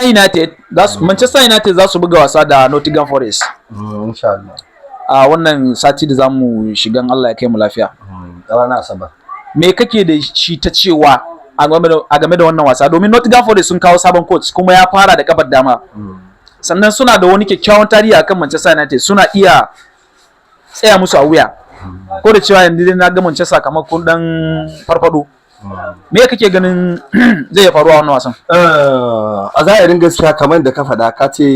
United za su Manchester United za su buga wasa da Nottingham Forest Insha Allah. a wannan sati da zamu shigan, Allah ya kai mu lafiya. Ranar Asabar. Me kake da shi ta cewa a game da wannan wasa? Domin Nottingham Forest sun kawo sabon coach, kuma ya fara da kafar dama. Sannan suna da wani kyakkyawan tarihi akan Manchester United, suna iya tsaya musu a wuya. Ko da cewa yanzu dai na ga Manchester kamar kun dan farfado. Me kake ganin zai faru a wannan wasan? A zahirin gaskiya, kamar da ka faɗa, ka ce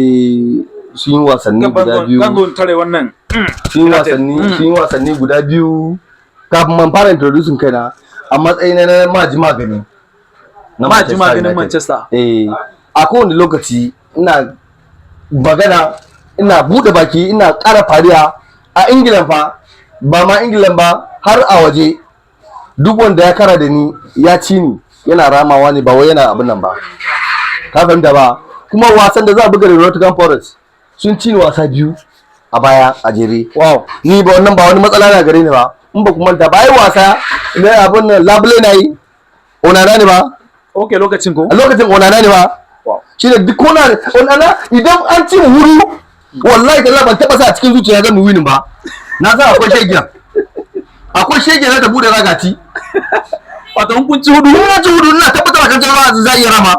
sun yi wasanni guda biyu. Kan tare wannan. Sun yi wasanni, sun yi wasanni guda biyu. Kafin man fara introducing kaina a matsayin na maji magani na Maji Manchester maganin United. Manchester. Eh, a kowane lokaci ina magana, ina buɗe baki, ina ƙara fariya a Ingilan fa, ba ma Ingilan ba, har a waje, duk wanda ya kara da ni ya ci ni, yana ramawa ne, ba wai yana abin nan ba, ka fahimta ba? Kuma wasan da za a buga da Nottingham Forest, sun ci ni wasa biyu a baya a jere. Ni ba wannan ba wani matsala na gare ni ba. In ba ku manta ba, ai wasa ne abin nan, labule na yi Onana ne ba. Okay, lokacin ko? A lokacin Onana ne ba. Shine duk kona Onana, idan an ci mu huru, wallahi tallahi ban taba sa a cikin zuciya zan mu winning ba. Na san akwai shegiya, akwai shegiya na ta bude ragati. Wato in kun ci hudu? In na ci hudu, ina tabbatar kan cewa za iya rama,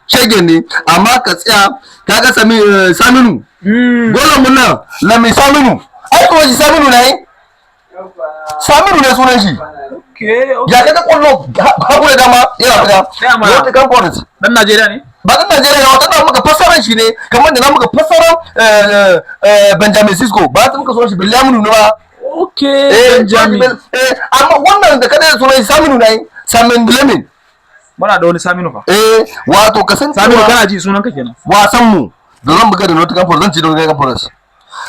shegen ne. Amma ka tsaya kaga Sami Saminu, golan mun nan, Lami Saminu, ai kuma shi Saminu ne, Saminu ne sunan shi. Okay. Ya kaga kwallo hagu da dama yana fita. Dama. Nottingham Forest. Dan Najeriya ne? Ba dan Najeriya ba, wata muka fassaran shi ne, kamar da na muka fassaran Benjamin Sesko ba, ta muka sunan shi Bilyaminu ne ba. Benjamin. Eh, amma wannan da kada sunan shi Saminu ne, Samin Bilemin. Muna da wani Saminu fa. Eh, wato ka san Saminu, cewa kana ji, sunan ka kenan. Wasan mu da zan buga da Nottingham Forest, zan ci da Nottingham Forest.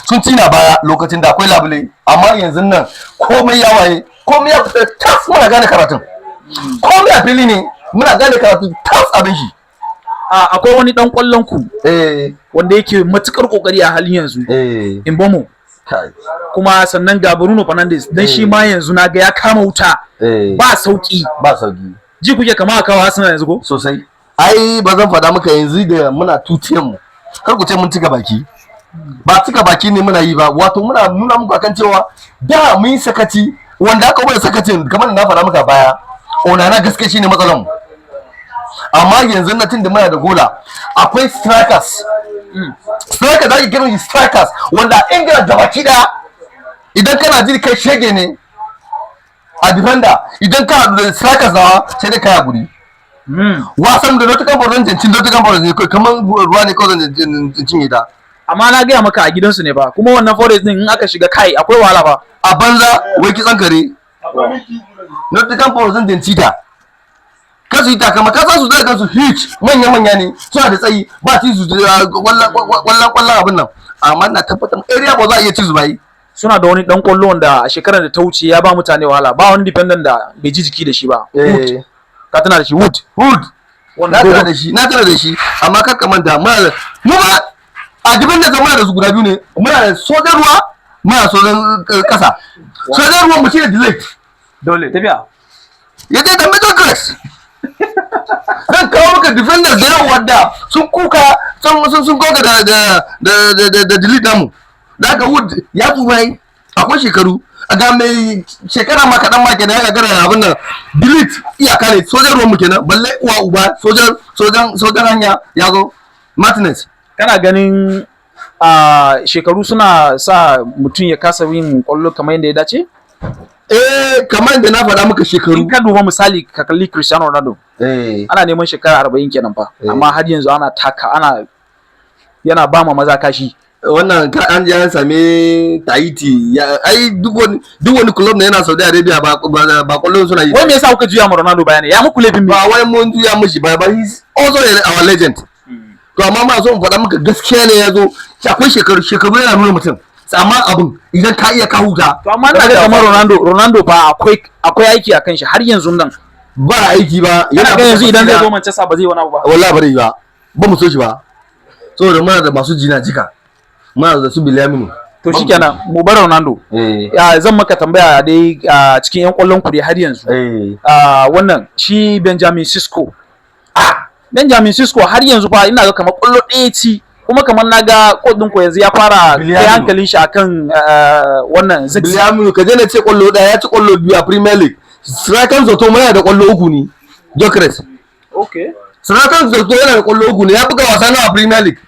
Sun ci na baya lokacin da akwai labule, amma yanzu nan komai ya waye, komai ya fita tas, muna gane karatun, komai a fili ne, muna gane karatun tas abin shi. A akwai wani dan kwallon ku wanda yake matukar kokari a halin yanzu, Mbeumo. Kai. Kuma sannan ga Bruno Fernandes dan shi ma yanzu na ga ya kama wuta. Ba sauki. Ba sauki. Ji kuke kama a kawo Arsenal yanzu ko? Sosai. Ai ba zan faɗa maka yanzu da muna tutiyan mu, kar ku ce mun cika baki. Ba cika baki ne muna yi ba, wato muna nuna muku akan cewa da mun yi sakaci, wanda aka bada sakacin, kamar da na faɗa maka baya, Onana gaske shine matsalar mu. Amma yanzu na tun da muna da gola, akwai strikers, strikers da ake kiran shi strikers, wanda a Ingila gabaki daya, idan kana ji kai shege ne a defender, idan ka haɗu da strikers nawa, sai dai kai guri. Wasan da Nottingham Forest, zan cin Nottingham Forest ne kawai, kamar ruwa ne kawai zan cinye ta. Amma na gaya maka, a gidansu ne ba, kuma wannan Forest din in aka shiga, kai, akwai wahala ba. A banza, wai kitsan kare. Nottingham Forest zan ci ta. Kasu yi takama, ka san su zai kansu huge, manya manya ne, suna da tsayi, ba ci su kwallon kwallon kwallon abin nan, amma na tabbatar area ba za a iya ci su ba yi. Suna da wani dan kwallo wanda a shekarar da ta wuce ya ba mutane wahala, ba wani defender da bai ji jiki da shi ba, Wood. Ka tana da shi, Wood? Wood. Wannan Na tana dogon. da shi, na tana da shi, amma kar ka manta muna da mu ba a defender, muna da su guda biyu ne: muna da sojan ruwa, muna da sojan kasa. Sojan ruwa mu shine De Ligt. Dole tafiya. Ya je da middle class, zan kawo maka defenders da yawa wadda sun kuka, sun koka da De Ligt namu. Da haka Wood ya tsufa yi, akwai shekaru, a ga mai shekara ma kaɗan ma kenan ya gagara abin nan. De Ligt iyaka ne, sojan ruwan mu kenan, balle uwa uba sojan hanya ya zo, Martinez. Kana ganin a shekaru suna sa mutum ya kasa yin kwallo kamar yadda ya dace? Eh, kamar da na faɗa maka, shekaru. In ka duba, misali, ka kalli Cristiano Ronaldo, ana neman shekara 40 kenan fa, amma har yanzu ana taka, ana yana ba ma maza kashi. Wannan ka an je an same Tahiti ya ai duk wani club ne yana Saudi Arabia, ba kwallon suna yi. Wai me yasa kuka juya ma Ronaldo bayani? Ya muku laifin me? Ba wai mun juya mishi ba, he's also our legend. To amma muna so mu faɗa maka gaskiya ne, ya zo akwai shekaru, shekaru yana nuna mutum, amma abin idan ka iya ka huta. To amma ina ga kamar Ronaldo fa akwai aiki akan shi har yanzu nan. Ba aiki ba. Yana ga yanzu idan zai zo Manchester ba zai wani abu ba. Wallahi ba zai yi ba, ba mu so shi ba, saboda muna da masu jina jika, muna da su Bilyaminu. To shikenan, mu bar Ronaldo. Ya zan maka tambaya dai a cikin yan kwallon ku dai har yanzu. A wannan shi Benjamin Sesko. Ah. Benjamin Sesko har yanzu fa ina ga kamar kwallo ɗaya ci, kuma kamar na ga coach ɗin ko yanzu ya fara kai Bilyaminu. hankalin shi akan wannan Zirkzee. Bilyaminu, ka je na ce kwallo ɗaya, ya ci kwallo biyu a Premier League. Striker Zato ma yana da kwallo uku ne, Gyökeres. Striker Zato yana da kwallo uku ne. Ya buga wasa nawa a Premier League?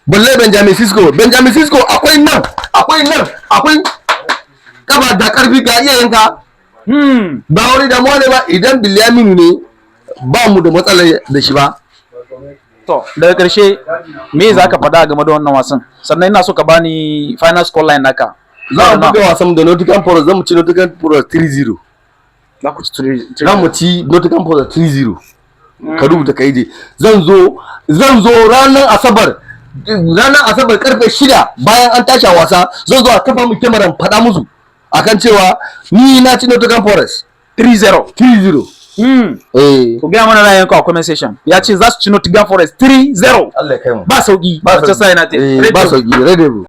Balle Benjamin Sesko. Benjamin Sesko akwai nan, akwai nan, akwai kafa da karfi, ga iya yanka. Ba wani damuwa ne ba. Idan Bilyaminu ne, ba mu da matsala da shi ba. To, daga ƙarshe me za ka faɗa game da wannan wasan? Sannan ina so ka bani final score line naka. Za mu buga wasan da Nottingham Forest, za mu ci Nottingham Forest 3-0. Za ku ci 3? Za mu ci Nottingham Forest 3-0. Ka rubuta ka je. Zan zo ranar Asabar, ranar Asabar karfe 6 bayan an tashi a wasa, zan zo a kafa mu kyamaran, faɗa musu akan cewa ni na ci Nottingham Forest 3-0. 3-0. Eh. Ku gaya mana ra'ayinku a comment section. Ya ce za su ci Nottingham Forest 3-0. Allah ya kai mu. Ba sauki. Ba Manchester United. Eh, ba sauki. Red Devil.